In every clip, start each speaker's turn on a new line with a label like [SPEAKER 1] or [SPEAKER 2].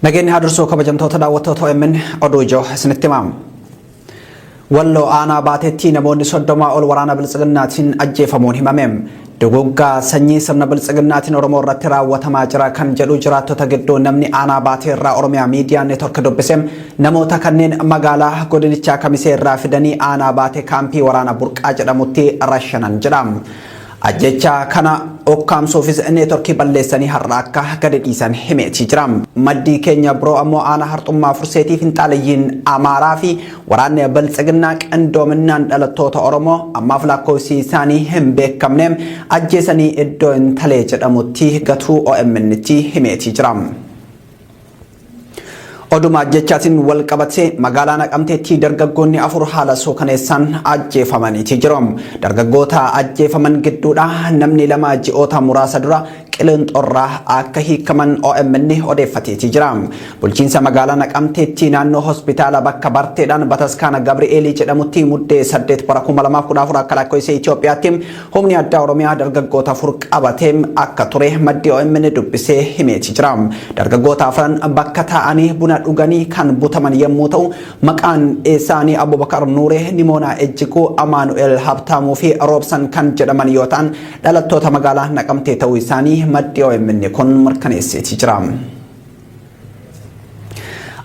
[SPEAKER 1] Nageenyi haa dursuu kabajamtoota daawwattoota OMN oduu ijoo isinitti himamu. Walloo aanaa baateetti namoonni 30 ol waraana biltsiginnaatiin ajjeefamuun himame. Duguggaa sanyii sirna biltsiginnaatiin Oromoo irratti raawwatamaa jira kan jedhu jiraattota gidduu namni aanaa baatee irraa Oromiyaa Miidiyaa Neetwork dubbise namoota kanneen magaalaa godinichaa Kamisee irraa fidanii aanaa baatee kaampii waraana Burqaa jedhamutti rashanan jedha. Ajjechaa kana ukkaamsuufis neetworkii balleessanii har'a akka gadi dhiisan himeetii jira. Maddii keenya biroo ammoo aanaa harxummaa furseetii finxaaleyyiin Amaaraa fi waraanni Biltsiginnaa qindoominnaan dhalattoota Oromoo ammaaf lakkoofsi isaanii hin beekamne ajjeesanii iddoo Intalee jedhamutti gatuu OMN'tti himeetii jira. Oduma ajjechaatiin wal qabatee magaalaa Naqamteetti dargaggoonni 4 haala suukaneessaan ajjeefamaniiti jiru. Dargaggoota ajjeefaman gidduudha namni 2 ji'oota muraasa dura Qilinxoorraa akka hiikaman OMN odeeffateeti jira. Bulchiinsa magaalaa Naqamteetti naannoo hospitaala bakka barteedhaan bataskaana Gabri'eelii jedhamutti Muddee 8 bara 2014 akka lakkoofsa Itoophiyaatti Humni addaa Oromiyaa dargaggoota 4 qabatee akka ture maddi OMN dubbisee himeeti jira. Dargaggoota afran bakka taa'anii buna dhuganii kan butaman yommuu ta'u, maqaan isaanii Abubakar Nuuree, Nimoonaa Ejjiguu, Amaanu'el Habtaamuu fi Roobsan kan jedhaman yoo ta'an, dhalattoota magaalaa Naqamtee ta'uu isaanii maddi OMN kun mirkaneesseeti jira.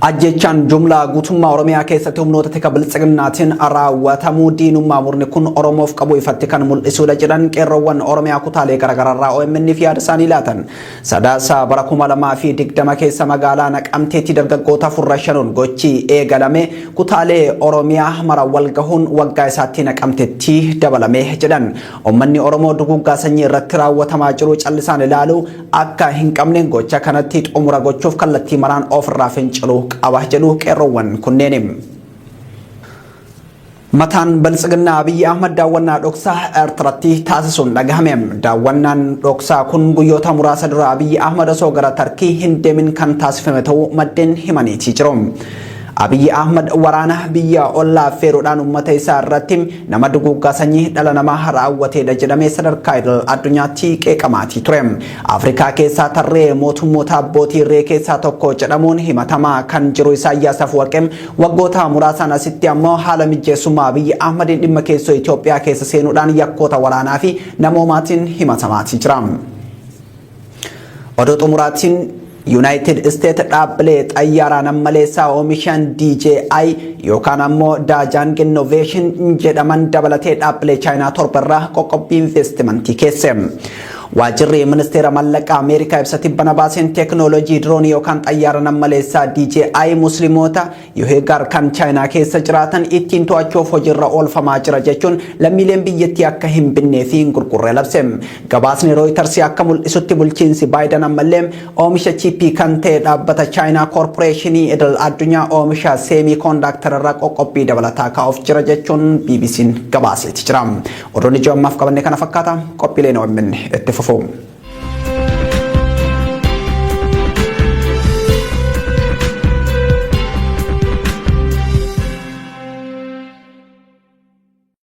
[SPEAKER 1] Ajjeechaan jumlaa guutummaa Oromiyaa keessatti humnoota tika biltsiginnaatiin raawwatamuu diinummaa murni kun Oromoof qabu ifatti kan mul'isuudha jedhan qeerroowwan Oromiyaa kutaalee garaagaraarraa OMN fi yaada isaanii laatan. Sadaasa bara 2020 keessa magaalaa Naqamteetti dargaggoota furra shanuun gochi eegalame kutaalee Oromiyaa mara wal gahuun waggaa isaatti Naqamteetti dabalame jedhan. Uummanni Oromoo duguuggaa sanyii irratti raawwatamaa jiru callisaan ilaaluu akka hin qabne gocha kanatti xumura gochuuf kallattii maraan ofirraa finciluu qaba jedhu qeerroowwan kunneen. Mataan Biltsiginnaa Abiyyi Ahmad daawwannaa dhoksaa Eertiratti taasisuun dhagahame. Daawwannaan dhoksaa kun guyyoota muraasa dura Abiyyi Ahmad osoo gara Tarkii hin deemin kan taasifame ta'uu maddeen himaniitii jiru. Abiyyi Ahmad waraana biyya ollaa affeeruudhaan uummata isaa irratti nama duguuggaa sanyii dhala namaa raawwateedha jedhamee sadarkaa idil addunyaatti qeeqamaatii ture. Afrikaa keessaa tarree mootummoota abbootii irree keessaa tokko jedhamuun himatamaa kan jiru Isaayyaas Afwarqee waggoota muraasaan asitti ammoo haala mijjeessummaa Abiyyi Ahmadiin dhimma keessoo Itoophiyaa keessa seenuudhaan yakkoota waraanaa fi namoomaatiin himatamaatii jira. Oduu xumuraatiin Yuunaayitid Isteet dhaabbilee xayyaaraa nammaleessaa oomishan DJI yookaan ammoo Daajang Innovation jedhaman dabalatee dhaabbilee Chaayinaa 7 irraa qoqqobbii investimentii keesse. Waajjirri Ministeera Mallaqaa Ameerikaa ibsa tibbana baaseen teeknooloojii diroonii yookaan xayyaara nammaleessaa DJI Musliimoota Yuheegaar kan Chaayinaa keessa jiraatan ittiin to'achuuf hojiirra oolfamaa jira jechuun lammiileen biyyattii akka hin binnee fi hin gurgurre labse. Gabaasni Rooyitars akka mul'isutti bulchiinsi Baayidan ammallee oomisha chiippii kan ta'e dhaabbata Chaayinaa Koorporeeshinii idil addunyaa oomisha seemii koondaaktar irra qoqqobbii dabalataa kaa'uuf jira jechuun BBC'n gabaaseeti jira. Oduun ijoo ammaaf qabanne kana fakkaata. Qophiileen OMN itti fufu.